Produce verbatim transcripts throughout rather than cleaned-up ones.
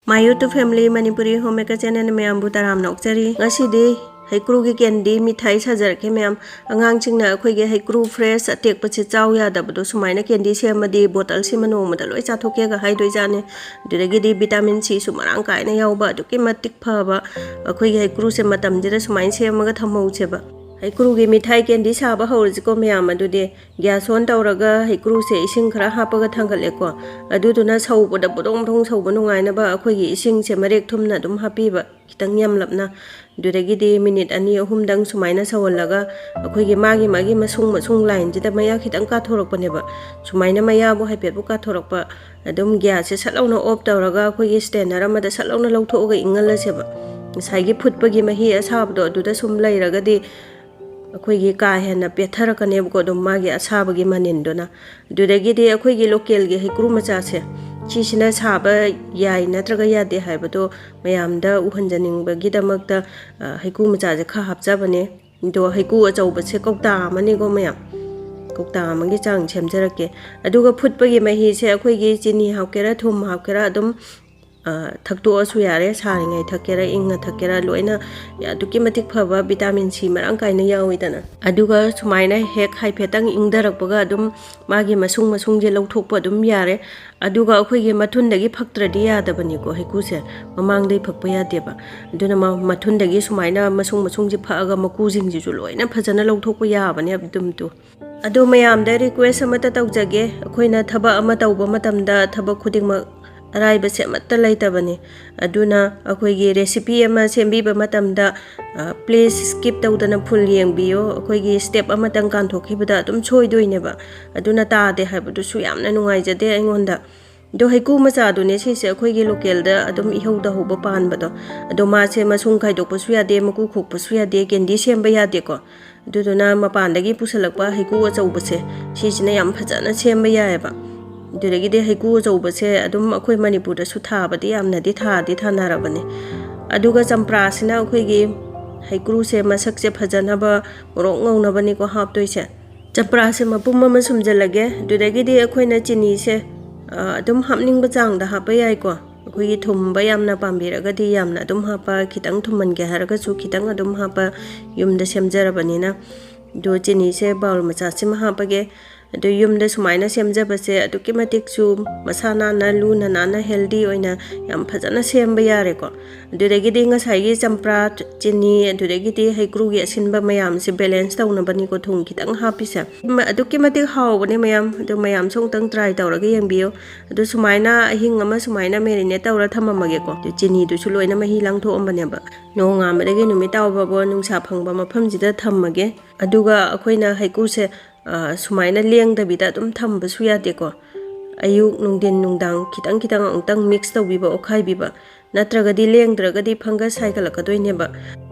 My YouTube family, Manipuri Homemaker channel ꯃꯌꯥꯝꯕꯨ ꯇꯔꯥꯝꯅ ꯑꯣꯛꯆꯔꯤ꯫ ꯉꯁꯤꯗꯤ ꯍꯩꯀ꯭ꯔꯨꯒꯤ ꯀꯦꯟꯗꯤ ꯃꯤꯊꯥꯏ ꯁꯥꯖꯔꯛꯀꯦ ꯃꯌꯥꯝ꯫ ꯑꯉꯥꯡꯁꯤꯡꯅ ꯑꯩꯈꯣꯏꯒꯤ ꯍꯩꯀ꯭ꯔꯨ fresh ꯑꯇꯦꯛꯄꯁꯦ ꯆꯥꯎ ꯌꯥꯗꯕꯗꯣ, ꯁꯨꯃꯥꯏꯅ ꯀꯦꯟꯗꯤ ꯁꯦꯝꯃꯗꯤ ꯕꯣꯇꯜꯁꯤꯃ ꯅꯣꯡꯃꯗ ꯂꯣꯏ ꯆꯥꯊꯣꯛꯀꯦꯒ ꯍꯥꯏꯗꯣꯏꯖꯥꯠꯅꯤ꯫ ꯑꯗꯨꯗꯒꯤꯗꯤ vitamin C ꯁꯨ ꯃꯔꯥꯡ ꯀꯥꯏꯅ ꯌꯥꯎꯕ, ꯑꯗꯨꯛꯀꯤ ꯃꯇꯤꯛ ꯐꯕ ꯑꯩꯈꯣꯏꯒꯤ ꯍꯩꯀ꯭ꯔꯨꯁꯦ ꯃꯇꯝꯁꯤꯗ ꯁꯨꯃꯥꯏꯅ ꯁꯦꯝꯃꯒ ꯊꯝꯍꯧꯁꯦꯕ꯫ ꯍꯩꯀ꯭ꯔꯨꯒꯤ ꯃꯤꯊꯥꯏ ꯀꯦꯟꯗꯤ ꯁꯥꯕ ꯍꯧꯔꯁꯤꯀꯣ ꯃꯌꯥꯝ꯫ ꯑꯗꯨꯗꯤ gas on ꯇꯧꯔꯒ ꯍꯩꯀ꯭ꯔꯨꯁꯦ ꯏꯁꯤꯡ ꯈꯔ ꯍꯥꯞꯄꯒ ꯊꯥꯡꯒꯠꯂꯦꯀꯣ꯫ ꯑꯗꯨꯗꯨꯅ ꯁꯧꯕꯗ ꯕꯣꯗꯣꯡ ꯕꯣꯗꯣꯡ ꯁꯧꯕ ꯅꯨꯡꯉꯥꯏꯅꯕ ꯑꯩꯈꯣꯏꯒꯤ ꯏꯁꯤꯡꯁꯦ ꯃꯔꯦꯛ ꯊꯨꯝꯅ ꯑꯗꯨꯝ ꯍꯥꯞꯄꯤꯕ, ꯈꯤꯇꯪ ꯌꯥꯝꯂꯞꯅ꯫ ꯑꯗꯨꯗꯒꯤꯗꯤ minute ꯑꯅꯤ ꯑꯍꯨꯝꯗꯪ ꯁꯨꯃꯥꯏꯅ ꯁꯧꯍꯜꯂꯒ ꯑꯩꯈꯣꯏꯒꯤ ꯃꯥꯒꯤ ꯃꯥꯒꯤ ꯃꯁꯨꯡ ꯃꯁꯨꯡ line ꯁꯤꯗ ꯃꯌꯥ ꯈꯤꯇꯪ ꯀꯥꯊꯣꯔꯛꯄꯅꯦꯕ꯫ ꯁꯨꯃꯥꯏꯅ ꯃꯌꯥꯕꯨ ꯍꯥꯏꯐꯦꯠꯄꯨ ꯀꯥꯊꯣꯔꯛꯄ, ꯑꯗꯨꯝ gas ꯁꯦ ꯁꯠ ꯂꯥꯎꯅ off ꯇꯧꯔꯒ ꯑꯩꯈꯣꯏꯒꯤ strainer ꯑꯃꯗ ꯁꯠ ꯂꯥꯎꯅ ꯂꯧꯊꯣꯛꯑꯒ ꯏꯪꯍꯜꯂꯁꯦꯕ꯫ ꯉꯁꯥꯏꯒꯤ ꯐꯨꯠꯄꯒꯤ ꯃꯍꯤ ꯑꯁꯥꯕꯗꯣ ꯑꯗꯨꯗ ꯁꯨꯝ ꯂꯩꯔꯒꯗꯤ ꯑꯩꯈꯣꯏꯒꯤ ꯀꯥ ꯍꯦꯟꯅ ꯄꯦꯠꯊꯔꯛꯀꯅꯦꯕꯀꯣ, ꯑꯗꯨꯝ ꯃꯥꯒꯤ ꯑꯁꯥꯕꯒꯤ ꯃꯅꯤꯟꯗꯨꯅ꯫ ꯑꯗꯨꯗꯒꯤꯗꯤ ꯑꯩꯈꯣꯏꯒꯤ local ꯒꯤ ꯍꯩꯀ꯭ꯔꯨ ꯃꯆꯥꯁꯦ, ꯁꯤꯁꯤꯅ ꯁꯥꯕ ꯌꯥꯏ ꯅꯠꯇ꯭ꯔꯒ ꯌꯥꯗꯦ ꯍꯥꯏꯕꯗꯣ ꯃꯌꯥꯝꯗ ꯎꯍꯟꯖꯅꯤꯡꯕꯒꯤꯗꯃꯛꯇ, ꯑ, ꯍꯩꯀ꯭ꯔꯨ ꯃꯆꯥꯁꯦ ꯈꯔ ꯍꯥꯞꯆꯕꯅꯦ꯫ ꯑꯗꯣ ꯍꯩꯀ꯭ꯔꯨ ꯑꯆꯧꯕꯁꯦ ꯀꯧꯇꯥ ꯑꯃꯅꯤꯀꯣ ꯃꯌꯥꯝ, ꯀꯧꯇꯥ ꯑꯃꯒꯤ ꯆꯥꯡ ꯁꯦꯝꯖꯔꯛꯀꯦ꯫ ꯑꯗꯨꯒ ꯐꯨꯠꯄꯒꯤ ꯃꯍꯤꯁꯦ ꯑꯩꯈꯣꯏꯒꯤ ꯆꯤꯅꯤ ꯍꯥꯞꯀꯦꯔꯥ, ꯊꯨꯝ ꯍꯥꯞꯀꯦꯔꯥ, ꯑꯗꯨꯝ, ꯑ, ꯊꯛꯇꯣꯛꯑꯁꯨ ꯌꯥꯔꯦ꯫ ꯁꯥꯔꯤꯉꯩ ꯊꯛꯀꯦꯔꯥ, ꯏꯪꯅ ꯊꯛꯀꯦꯔꯥ, ꯂꯣꯏꯅ ꯑꯗꯨꯛꯀꯤ ꯃꯇꯤꯛ ꯐꯕ vitamin C ꯃꯔꯥꯡ ꯀꯥꯏꯅ ꯌꯥꯎꯋꯤꯗꯅ꯫ ꯑꯗꯨꯒ ꯁꯨꯃꯥꯏꯅ ꯍꯦꯛ ꯍꯥꯏꯐꯦꯠꯇꯪ ꯏꯪꯊꯔꯛꯄꯒ ꯑꯗꯨꯝ ꯃꯥꯒꯤ ꯃꯁꯨꯡ ꯃꯁꯨꯡꯁꯦ ꯂꯧꯊꯣꯛꯄ ꯑꯗꯨꯝ ꯌꯥꯔꯦ꯫ ꯑꯗꯨꯒ ꯑꯩꯈꯣꯏꯒꯤ ꯃꯊꯨꯟꯗꯒꯤ ꯐꯛꯇ꯭ꯔꯗꯤ ꯌꯥꯗꯕꯅꯤꯀꯣ, ꯍꯩꯀ꯭ꯔꯨꯁꯦ ꯃꯃꯥꯡꯗꯩ ꯐꯛꯄ ꯌꯥꯗꯦꯕ꯫ ꯑꯗꯨꯅ ꯃ-, ꯃꯊꯨꯟꯗꯒꯤ ꯁꯨꯃꯥꯏꯅ ꯃꯁꯨꯡ ꯃꯁꯨꯡꯁꯦ ꯐꯛꯑꯒ ꯃꯀꯨꯁꯤꯡꯁꯤꯁꯨ ꯂꯣꯏꯅ ꯐꯖꯅ ꯂꯧꯊꯣꯛꯄ ꯌꯥꯕꯅꯦ ꯑꯗꯨꯝ ꯇꯨ꯫ ꯑꯗꯣ ꯃꯌꯥꯝꯗ request ꯑꯃꯠꯇ ꯇꯧꯖꯒꯦ, ꯑꯩꯈꯣꯏꯅ ꯊꯕꯛ ꯑꯃ ꯇꯧꯕ ꯃꯇꯝꯗ ꯊꯕꯛ ꯈꯨꯗꯤꯡꯃꯛ ꯑꯔꯥꯏꯕꯁꯦ ꯑꯃꯠꯇ ꯂꯩꯇꯕꯅꯤ꯫ ꯑꯗꯨꯅ ꯑꯩꯈꯣꯏꯒꯤ recipe ꯑꯃ ꯁꯦꯝꯕꯤꯕ ꯃꯇꯝꯗ, ꯑ, please skip ꯇꯧꯗꯅ full ꯌꯦꯡꯕꯤꯌꯣ꯫ ꯑꯩꯈꯣꯏꯒꯤ step ꯑꯃꯇꯪ ꯀꯥꯟꯊꯣꯛꯈꯤꯕꯗ ꯑꯗꯨꯝ ꯁꯣꯏꯗꯣꯏꯅꯦꯕ꯫ ꯑꯗꯨꯅ ꯇꯥꯗꯦ ꯍꯥꯏꯕꯗꯨꯁꯨ ꯌꯥꯝꯅ ꯅꯨꯡꯉꯥꯏꯖꯗꯦ ꯑꯩꯉꯣꯟꯗ꯫ ꯑꯗꯣ ꯍꯩꯀ꯭ꯔꯨ ꯃꯆꯥꯗꯨꯅꯦ ꯁꯤꯁꯦ ꯑꯩꯈꯣꯏꯒꯤ local ꯗ ꯑꯗꯨꯝ ꯏꯍꯧꯗ ꯍꯧꯕ ꯄꯥꯟꯕꯗꯣ꯫ ꯑꯗꯣ ꯃꯥꯁꯦ ꯃꯁꯨꯡ ꯈꯥꯏꯗꯣꯛꯄꯁꯨ ꯌꯥꯗꯦ, ꯃꯀꯨ ꯈꯣꯛꯄꯁꯨ ꯌꯥꯗꯦ, ꯀꯦꯟꯗꯤ ꯁꯦꯝꯕ ꯌꯥꯗꯦꯀꯣ꯫ ꯑꯗꯨꯗꯨꯅ ꯃꯄꯥꯟꯗꯒꯤ ꯄꯨꯁꯜꯂꯛꯄ ꯍꯩꯀ꯭ꯔꯨ ꯑꯆꯧꯕꯁꯦ, ꯁꯤꯁꯤꯅ ꯌꯥꯝ ꯐꯖꯅ ꯁꯦꯝꯕ ꯌꯥꯏꯑꯕ꯫ ꯑꯗꯨꯗꯒꯤꯗꯤ ꯍꯩꯀ꯭ꯔꯨ ꯑꯆꯧꯕꯁꯦ ꯑꯗꯨꯝ ꯑꯩꯈꯣꯏ ꯃꯅꯤꯄꯨꯔꯗꯁꯨ ꯊꯥꯕꯗꯤ ꯌꯥꯝꯅꯗꯤ ꯊꯥꯗꯤ ꯊꯥꯅꯔꯕꯅꯦ꯫ ꯑꯗꯨꯒ ꯆꯝꯄ꯭ꯔꯥꯁꯤꯅ ꯑꯩꯈꯣꯏꯒꯤ ꯍꯩꯀ꯭ꯔꯨꯁꯦ ꯃꯁꯛꯁꯦ ꯐꯖꯅꯕ, ꯉꯧꯔꯣꯛ ꯉꯧꯅꯕꯅꯤꯀꯣ ꯍꯥꯞꯇꯣꯏꯁꯦ꯫ ꯆꯝꯄ꯭ꯔꯥꯁꯦ ꯃꯄꯨꯝ ꯑꯃ ꯁꯨꯝꯖꯜꯂꯒꯦ꯫ ꯑꯗꯨꯗꯒꯤꯗꯤ ꯑꯩꯈꯣꯏꯅ ꯆꯤꯅꯤꯁꯦ, ꯑ, ꯑꯗꯨꯝ ꯍꯥꯞꯅꯤꯡꯕ ꯆꯥꯡꯗ ꯍꯥꯞꯄ ꯌꯥꯏꯀꯣ꯫ ꯑꯩꯈꯣꯏꯒꯤ ꯊꯨꯝꯕ ꯌꯥꯝꯅ ꯄꯥꯝꯕꯤꯔꯒꯗꯤ ꯌꯥꯝꯅ ꯑꯗꯨꯝ ꯍꯥꯞꯄ, ꯈꯤꯇꯪ ꯊꯨꯝꯍꯟꯒꯦ ꯍꯥꯏꯔꯒꯁꯨ ꯈꯤꯇꯪ ꯑꯗꯨꯝ ꯍꯥꯞꯄ, ꯌꯨꯝꯗ ꯁꯦꯝꯖꯔꯕꯅꯤꯅ꯫ ꯑꯗꯣ ꯆꯤꯅꯤꯁꯦ bowl ꯃꯆꯥꯁꯤꯃ ꯍꯥꯞꯄꯒꯦ꯫ ꯑꯗꯣ ꯌꯨꯝꯗ ꯁꯨꯃꯥꯏꯅ ꯁꯦꯝꯖꯕꯁꯦ ꯑꯗꯨꯛꯀꯤ ꯃꯇꯤꯛꯁꯨ ꯃꯁꯥ ꯅꯥꯟꯅ, ꯂꯨꯅ ꯅꯥꯟꯅ, healthy ꯑꯣꯏꯅ ꯌꯥꯝ ꯐꯖꯅ ꯁꯦꯝꯕ ꯌꯥꯔꯦꯀꯣ꯫ ꯑꯗꯨꯗꯒꯤꯗꯤ ꯉꯁꯥꯏꯒꯤ ꯆꯝꯄ꯭ꯔꯥ, ꯆꯤꯅꯤ, ꯑꯗꯨꯗꯒꯤꯗꯤ ꯍꯩꯀ꯭ꯔꯨꯒꯤ ꯑꯁꯤꯟꯕ ꯃꯌꯥꯝꯁꯦ balance ꯇꯧꯅꯕꯅꯤꯀꯣ ꯊꯨꯝ ꯈꯤꯇꯪ ꯍꯥꯞꯄꯤꯁꯦ꯫ ꯃ-, ꯑꯗꯨꯛꯀꯤ ꯃꯇꯤꯛ ꯍꯥꯎꯕꯅꯦ ꯃꯌꯥꯝ꯫ ꯑꯗꯣ ꯃꯌꯥꯝꯁꯨ ꯑꯃꯨꯛꯇꯪ try ꯇꯧꯔꯒ ꯌꯦꯡꯕꯤꯌꯨ꯫ ꯑꯗꯣ ꯁꯨꯃꯥꯏꯅ ꯑꯍꯤꯡ ꯑꯃ ꯁꯨꯃꯥꯏꯅ marinate ꯇꯧꯔ ꯊꯝꯃꯝꯃꯒꯦꯀꯣ꯫ ꯑꯗꯣ ꯆꯤꯅꯤꯗꯨꯁꯨ ꯂꯣꯏꯅ ꯃꯍꯤ ꯂꯥꯡꯊꯣꯛꯑꯝꯕꯅꯦꯕ꯫ ꯅꯣꯡꯉꯥꯟꯕꯗꯒꯤ ꯅꯨꯃꯤꯠ ꯇꯥꯕ ꯐꯥꯎꯕ ꯅꯨꯡꯁꯥ ꯐꯪꯕ ꯃꯐꯝꯁꯤꯗ ꯊꯝꯃꯒꯦ꯫ ꯑꯗꯨꯒ ꯑꯩꯈꯣꯏꯅ ꯍꯩꯀ꯭ꯔꯨꯁꯦ, ꯑ, ꯁꯨꯃꯥꯏꯅ ꯂꯦꯡꯗꯕꯤꯗ ꯑꯗꯨꯝ ꯊꯝꯕꯁꯨ ꯌꯥꯗꯦꯀꯣ꯫ ꯑꯌꯨꯛ, ꯅꯨꯡꯊꯤꯟ, ꯅꯨꯡꯗꯥꯡ ꯈꯤꯇꯪ ꯈꯤꯇꯪ ꯑꯃꯨꯛꯇꯪ mix ꯇꯧꯕꯤꯕ, ꯑꯣꯠꯈꯥꯏꯕꯤꯕ꯫ ꯅꯠꯇ꯭ꯔꯒꯗꯤ ꯂꯦꯡꯗ꯭ꯔꯒꯗꯤ fungus ꯍꯥꯏꯒꯠꯂꯛꯀꯗꯣꯏꯅꯦꯕ꯫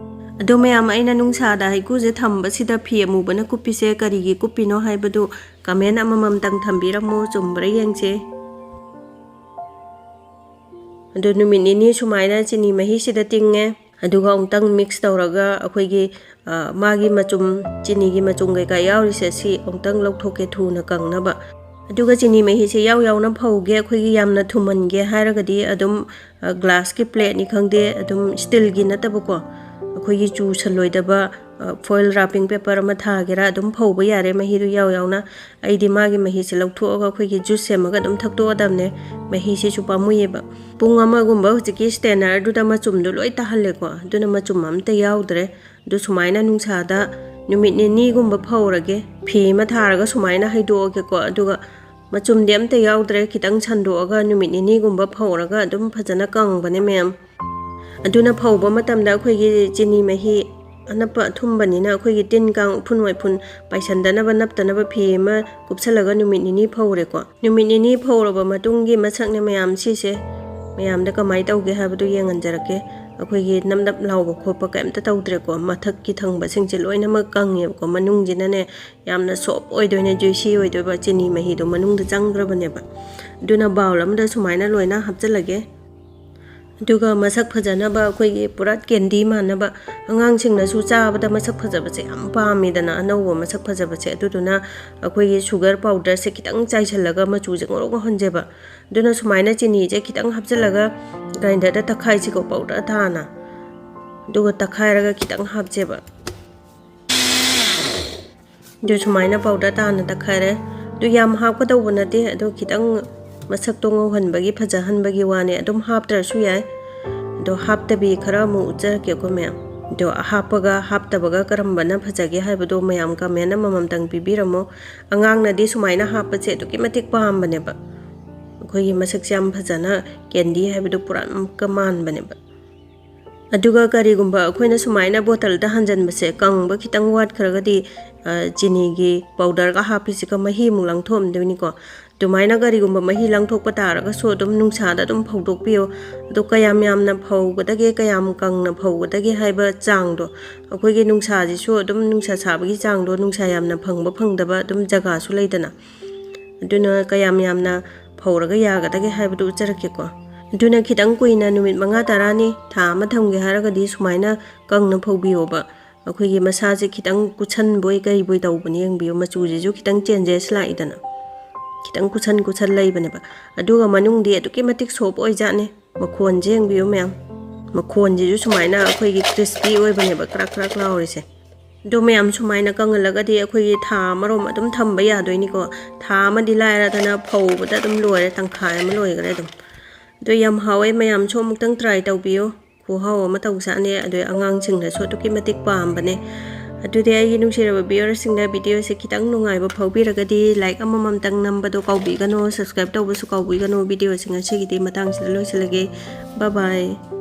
ꯑꯗꯣ ꯃꯌꯥꯝ, ꯑꯩꯅ ꯅꯨꯡꯁꯥꯗ ꯍꯩꯀ꯭ꯔꯨꯁꯦ ꯊꯝꯕꯁꯤꯗ ꯐꯤ ꯑꯃꯨꯕꯅ ꯀꯨꯞꯄꯤꯁꯦ ꯀꯔꯤꯒꯤ ꯀꯨꯞꯄꯤꯅꯣ ꯍꯥꯏꯕꯗꯨ comment ꯑꯃꯃꯝꯇꯪ ꯊꯝꯕꯤꯔꯝꯃꯣ, ꯆꯨꯝꯕ꯭ꯔꯥ ꯌꯦꯡꯁꯦ꯫ ꯑꯗꯨ ꯅꯨꯃꯤꯠ ꯅꯤꯅꯤ ꯁꯨꯃꯥꯏꯅ ꯆꯤꯅꯤ ꯃꯍꯤꯁꯤꯗ ꯇꯤꯡꯉꯦ꯫ ꯑꯗꯨꯒ ꯑꯃꯨꯛꯇꯪ mix ꯇꯧꯔꯒ ꯑꯩꯈꯣꯏꯒꯤ, ꯑ, ꯃꯥꯒꯤ ꯃꯆꯨꯝ, ꯆꯤꯅꯤꯒꯤ ꯃꯆꯨꯝ ꯀꯩꯀꯥ ꯌꯥꯎꯔꯤꯁꯦ ꯁꯤ ꯑꯃꯨꯛꯇꯪ ꯂꯧꯊꯣꯛꯀꯦ ꯊꯨꯅ ꯀꯪꯅꯕ꯫ ꯑꯗꯨꯒ ꯆꯤꯅꯤ ꯃꯍꯤꯁꯦ ꯌꯥꯎ ꯌꯥꯎꯅ ꯐꯧꯒꯦ꯫ ꯑꯩꯈꯣꯏꯒꯤ ꯌꯥꯝꯅ ꯊꯨꯝꯍꯟꯒꯦ ꯍꯥꯏꯔꯒꯗꯤ ꯑꯗꯨꯝ, ꯑ, glass ꯀꯤ plate ꯅꯤ ꯈꯪꯗꯦ, ꯑꯗꯨꯝ steel ꯒꯤ ꯅꯠꯇꯕꯀꯣ, ꯑꯩꯈꯣꯏꯒꯤ ꯆꯨꯁꯜꯂꯣꯏꯗꯕ, ꯑ, foil wrapping paper ꯑꯃ ꯊꯥꯒꯦꯔꯥ ꯑꯗꯨꯝ ꯐꯧꯕ ꯌꯥꯔꯦ ꯃꯍꯤꯗꯨ ꯌꯥꯎ ꯌꯥꯎꯅ꯫ ꯑꯩꯗꯤ ꯃꯥꯒꯤ ꯃꯍꯤꯁꯦ ꯂꯧꯊꯣꯛꯑꯒ ꯑꯩꯈꯣꯏꯒꯤ juice ꯁꯦꯝꯃꯒ ꯑꯗꯨꯝ ꯊꯛꯇꯣꯛꯑꯗꯕꯅꯦ꯫ ꯃꯍꯤꯁꯤꯁꯨ ꯄꯥꯝꯃꯨꯏꯌꯦꯕ꯫ ꯄꯨꯡ ꯑꯃꯒꯨꯝꯕ ꯍꯧꯖꯤꯛꯀꯤ strainer ꯗꯨꯗ ꯃꯆꯨꯝꯗꯣ ꯂꯣꯏ ꯇꯥꯍꯜꯂꯦꯀꯣ꯫ ꯑꯗꯨꯅ ꯃꯆꯨꯝ ꯑꯝꯇ ꯌꯥꯎꯗ꯭ꯔꯦ꯫ ꯑꯗꯨ ꯁꯨꯃꯥꯏꯅ ꯅꯨꯡꯁꯥꯗ ꯅꯨꯃꯤꯠ ꯅꯤꯅꯤꯒꯨꯝꯕ ꯐꯧꯔꯒꯦ꯫ ꯐꯤ ꯑꯃ ꯊꯥꯔꯒ ꯁꯨꯃꯥꯏꯅ ꯍꯩꯗꯣꯛꯑꯒꯦꯀꯣ꯫ ꯑꯗꯨꯒ ꯃꯆꯨꯝꯗꯤ ꯑꯝꯇ ꯌꯥꯎꯗ꯭ꯔꯦ꯫ ꯈꯤꯇꯪ ꯁꯟꯗꯣꯛꯑꯒ ꯅꯨꯃꯤꯠ ꯅꯤꯅꯤꯒꯨꯝꯕ ꯐꯧꯔꯒ ꯑꯗꯨꯝ ꯐꯖꯅ ꯀꯪꯕꯅꯦ ꯃꯌꯥꯝ꯫ ꯑꯗꯨꯅ ꯐꯧꯕ ꯃꯇꯝꯗ ꯑꯩꯈꯣꯏꯒꯤ ꯆꯤꯅꯤ ꯃꯍꯤ ꯑꯅꯞꯄ ꯑꯊꯨꯝꯕꯅꯤꯅ ꯑꯩꯈꯣꯏꯒꯤ ꯇꯤꯟ ꯀꯥꯡ, ꯎꯐꯨꯟ ꯋꯥꯏꯐꯨꯟ ꯄꯥꯏꯁꯟꯗꯅꯕ, ꯅꯞꯇꯅꯕ ꯐꯤ ꯑꯃ ꯀꯨꯞꯁꯜꯂꯒ ꯅꯨꯃꯤꯠ ꯅꯤꯅꯤ ꯐꯧꯔꯦꯀꯣ꯫ ꯅꯨꯃꯤꯠ ꯅꯤꯅꯤ ꯐꯧꯔꯕ ꯃꯇꯨꯡꯒꯤ ꯃꯁꯛꯅꯦ ꯃꯌꯥꯝ ꯁꯤꯁꯦ꯫ ꯃꯌꯥꯝꯗ ꯀꯃꯥꯏꯅ ꯇꯧꯒꯦ ꯍꯥꯏꯕꯗꯨ ꯌꯦꯡꯍꯟꯖꯔꯛꯀꯦ꯫ ꯑꯩꯈꯣꯏꯒꯤ ꯅꯞ ꯅꯞ ꯂꯥꯎꯕ ꯈꯣꯠꯄ ꯀꯩꯝꯇ ꯇꯧꯗ꯭ꯔꯦꯀꯣ꯫ ꯃꯊꯛꯀꯤ ꯊꯪꯕꯁꯤꯡꯁꯦ ꯂꯣꯏꯅꯃꯛ ꯀꯪꯉꯦꯕꯀꯣ꯫ ꯃꯅꯨꯡꯁꯤꯅꯅꯦ ꯌꯥꯝꯅ soft ꯑꯣꯏꯗꯣꯏꯅꯦ, juicy ꯑꯣꯏꯗꯣꯏꯕ꯫ ꯆꯤꯅꯤ ꯃꯍꯤꯗꯣ ꯃꯅꯨꯡꯗ ꯆꯪꯈ꯭ꯔꯕꯅꯦꯕ꯫ ꯑꯗꯨꯅ bowl ꯑꯃꯗ ꯁꯨꯃꯥꯏꯅ ꯂꯣꯏꯅ ꯍꯥꯞꯆꯤꯜꯂꯒꯦ꯫ ꯑꯗꯨꯒ ꯃꯁꯛ ꯐꯖꯅꯕ ꯑꯩꯈꯣꯏꯒꯤ ꯄꯨꯔꯥ ꯀꯦꯟꯗꯤ ꯃꯥꯟꯅꯕ, ꯑꯉꯥꯡꯁꯤꯡꯅꯁꯨ ꯆꯥꯕꯗ ꯃꯁꯛ ꯐꯖꯕꯁꯦ ꯌꯥꯝ ꯄꯥꯝꯃꯤꯗꯅ, ꯑꯅꯧꯕ ꯃꯁꯛ ꯐꯖꯕꯁꯦ꯫ ꯑꯗꯨꯗꯨꯅ ꯑꯩꯈꯣꯏꯒꯤ ꯁꯨꯒꯔ ꯄꯥꯎꯗꯔꯁꯦ ꯈꯤꯇꯪ ꯆꯥꯏꯁꯤꯜꯂꯒ ꯃꯆꯨꯁꯦ ꯉꯧꯔꯣꯛ ꯉꯧꯍꯟꯁꯦꯕ꯫ ꯑꯗꯨꯅ ꯁꯨꯃꯥꯏꯅ ꯆꯤꯅꯤꯁꯦ ꯈꯤꯇꯪ ꯍꯥꯞꯆꯤꯜꯂꯒ ꯒ꯭ꯔꯥꯏꯟꯗꯔꯗ ꯇꯛꯈꯥꯏꯁꯤꯀꯣ, ꯄꯥꯎꯗꯔ ꯇꯥꯅ꯫ ꯑꯗꯨꯒ ꯇꯛꯈꯥꯏꯔꯒ ꯈꯤꯇꯪ ꯍꯥꯞꯁꯦꯕ꯫ ꯑꯗꯨ ꯁꯨꯃꯥꯏꯅ ꯄꯥꯎꯗꯔ ꯇꯥꯅ ꯇꯛꯈꯥꯏꯔꯦ꯫ ꯑꯗꯨ ꯌꯥꯝ ꯍꯥꯞꯀꯗꯧꯕ ꯅꯠꯇꯦ, ꯑꯗꯨ ꯈꯤꯇꯪ ꯃꯁꯛꯇꯣ ꯉꯧꯍꯟꯕꯒꯤ, ꯐꯖꯍꯟꯕꯒꯤ ꯋꯥꯅꯦ꯫ ꯑꯗꯨꯝ ꯍꯥꯞꯇ꯭ꯔꯁꯨ ꯌꯥꯏ꯫ ꯑꯗꯣ ꯍꯥꯞꯇꯕꯤ ꯈꯔ ꯑꯃꯨꯛ ꯎꯠꯆꯔꯛꯀꯦꯀꯣ ꯃꯌꯥꯝ꯫ ꯑꯗꯣ ꯍꯥꯞꯄꯒ ꯍꯥꯞꯇꯕꯒ ꯀꯔꯝꯕꯅ ꯐꯖꯒꯦ ꯍꯥꯏꯕꯗꯣ ꯃꯌꯥꯝ ꯀꯃꯦꯟ ꯑꯃꯃꯝꯇꯪ ꯄꯤꯕꯤꯔꯝꯃꯣ꯫ ꯑꯉꯥꯡꯅꯗꯤ ꯁꯨꯃꯥꯏꯅ ꯍꯥꯞꯄꯁꯦ ꯑꯗꯨꯛꯀꯤ ꯃꯇꯤꯛ ꯄꯥꯝꯕꯅꯦꯕ꯫ ꯑꯩꯈꯣꯏꯒꯤ ꯃꯁꯛꯁꯦ ꯌꯥꯝ ꯐꯖꯅ ꯀꯦꯟꯗꯤ ꯍꯥꯏꯕꯗꯣ ꯄꯨꯔꯥ ꯑꯃꯨꯛꯀ ꯃꯥꯟꯕꯅꯦꯕ꯫ ꯑꯗꯨꯒ ꯀꯔꯤꯒꯨꯝꯕ ꯑꯩꯈꯣꯏꯅ ꯁꯨꯃꯥꯏꯅ ꯕꯣꯇꯜꯗ ꯍꯥꯟꯖꯟꯕꯁꯦ, ꯀꯪꯕ ꯈꯤꯇꯪ ꯋꯥꯠꯈ꯭ꯔꯒꯗꯤ, ꯑ, ꯆꯤꯅꯤꯒꯤ ꯄꯥꯎꯗꯔꯒ ꯍꯥꯞꯄꯤꯁꯤꯒ ꯃꯍꯤ ꯑꯃꯨꯛ ꯂꯥꯡꯊꯣꯛꯑꯝꯗꯣꯏꯅꯤꯀꯣ꯫ ꯑꯗꯨꯃꯥꯏꯅ ꯀꯔꯤꯒꯨꯝꯕ ꯃꯍꯤ ꯂꯥꯡꯊꯣꯛꯄ ꯇꯥꯔꯒꯁꯨ ꯑꯗꯨꯝ ꯅꯨꯡꯁꯥꯗ ꯑꯗꯨꯝ ꯐꯧꯗꯣꯛꯄꯤꯌꯣ꯫ ꯑꯗꯣ ꯀꯌꯥꯝ ꯌꯥꯝꯅ ꯐꯧꯒꯗꯒꯦ, ꯀꯌꯥꯝ ꯀꯪꯅ ꯐꯧꯒꯗꯒꯦ ꯍꯥꯏꯕ ꯆꯥꯡꯗꯣ, ꯑꯩꯈꯣꯏꯒꯤ ꯅꯨꯡꯁꯥꯁꯤꯁꯨ ꯑꯗꯨꯝ ꯅꯨꯡꯁꯥ ꯁꯥꯕꯒꯤ ꯆꯥꯡꯗꯣ, ꯅꯨꯡꯁꯥ ꯌꯥꯝꯅ ꯐꯪꯕ ꯐꯪꯗꯕ ꯑꯗꯨꯝ ꯖꯒꯥꯁꯨ ꯂꯩꯗꯅ꯫ ꯑꯗꯨꯅ ꯀꯌꯥꯝ ꯌꯥꯝꯅ ꯐꯧꯔꯒ ꯌꯥꯒꯗꯒꯦ ꯍꯥꯏꯕꯗꯨ ꯎꯠꯆꯔꯛꯀꯦꯀꯣ꯫ ꯑꯗꯨꯅ ꯈꯤꯇꯪ ꯀꯨꯏꯅ, ꯅꯨꯃꯤꯠ ꯃꯉꯥ ꯇꯔꯥꯅꯤ, ꯊꯥ ꯑꯃ ꯊꯝꯒꯦ ꯍꯥꯏꯔꯒꯗꯤ ꯁꯨꯃꯥꯏꯅ ꯀꯪꯅ ꯐꯧꯕꯤꯌꯣꯕ꯫ ꯑꯩꯈꯣꯏꯒꯤ ꯃꯁꯥꯁꯦ ꯈꯤꯇꯪ ꯀꯨꯠꯁꯟꯕꯣꯏ ꯀꯩꯕꯣꯏ ꯇꯧꯕꯅꯦ, ꯌꯦꯡꯕꯤꯌꯨ, ꯃꯆꯨꯁꯤꯁꯨ ꯈꯤꯇꯪ ꯆꯦꯟꯖꯦꯁ ꯂꯥꯛꯏꯗꯅ, ꯈꯤꯇꯪ ꯀꯨꯠꯁꯟ ꯀꯨꯠꯁꯟ ꯂꯩꯕꯅꯦꯕ꯫ ꯑꯗꯨꯒ ꯃꯅꯨꯡꯗꯤ ꯑꯗꯨꯛꯀꯤ ꯃꯇꯤꯛ ꯁꯣꯞ ꯑꯣꯏꯖꯥꯠꯅꯤ꯫ ꯃꯈꯣꯟꯁꯦ ꯌꯦꯡꯕꯤꯌꯨ ꯃꯌꯥꯝ, ꯃꯈꯣꯟꯁꯤꯁꯨ ꯁꯨꯃꯥꯏꯅ ꯑꯩꯈꯣꯏꯒꯤ ꯀ꯭ꯔꯤꯁꯄꯤ ꯑꯣꯏꯕꯅꯦꯕ, ꯀ꯭ꯔꯛ ꯀ꯭ꯔꯛ ꯂꯥꯎꯔꯤꯁꯦ꯫ ꯑꯗꯣ ꯃꯌꯥꯝ ꯁꯨꯃꯥꯏꯅ ꯀꯪꯍꯜꯂꯒꯗꯤ ꯑꯩꯈꯣꯏꯒꯤ ꯊꯥ ꯑꯃꯔꯣꯝ ꯑꯗꯨꯝ ꯊꯝꯕ ꯌꯥꯗꯣꯏꯅꯤꯀꯣ꯫ ꯊꯥ ꯑꯃꯗꯤ ꯂꯥꯏꯔꯗꯅ ꯐꯧꯕꯗ ꯑꯗꯨꯝ ꯂꯣꯏꯔꯦ, ꯇꯪꯈꯥꯏ ꯑꯃ ꯂꯣꯏꯈ꯭ꯔꯦ ꯑꯗꯨꯝ꯫ ꯑꯗꯣ ꯌꯥꯝ ꯍꯥꯎꯋꯦ, ꯃꯌꯥꯝꯁꯨ ꯑꯃꯨꯛꯇꯪ ꯇ꯭ꯔꯥꯏ ꯇꯧꯕꯤꯌꯨ꯫ ꯈꯨꯍꯥꯎ ꯑꯃ ꯇꯧꯖꯥꯠꯅꯦ꯫ ꯑꯗꯨ ꯑꯉꯥꯡꯁꯤꯡꯅꯁꯨ ꯑꯗꯨꯛꯀꯤ ꯃꯇꯤꯛ ꯄꯥꯝꯕꯅꯦ꯫ ꯑꯗꯨꯗꯤ ꯑꯩꯒꯤ ꯅꯨꯡꯁꯤꯔꯕ ꯚꯤꯌꯨꯋꯔꯁꯤꯡꯗ ꯚꯤꯗꯤꯑꯣꯁꯦ ꯈꯤꯇꯪ ꯅꯨꯡꯉꯥꯏꯕ ꯐꯥꯎꯕꯤꯔꯒꯗꯤ ꯂꯥꯏꯛ ꯑꯃꯃꯝꯇꯪ ꯅꯝꯕꯗꯣ ꯀꯥꯎꯕꯤꯒꯅꯨ, ꯁꯕꯁꯀ꯭ꯔꯥꯏꯕ ꯇꯧꯕꯁꯨ ꯀꯥꯎꯕꯤꯒꯅꯨ꯫ ꯚꯤꯗꯤꯑꯣꯁꯦ ꯉꯁꯤꯒꯤꯗꯤ ꯃꯇꯥꯡꯁꯤꯗ ꯂꯣꯏꯁꯤꯜꯂꯒꯦ꯫ ꯕꯥꯏ ꯕꯥꯏ꯫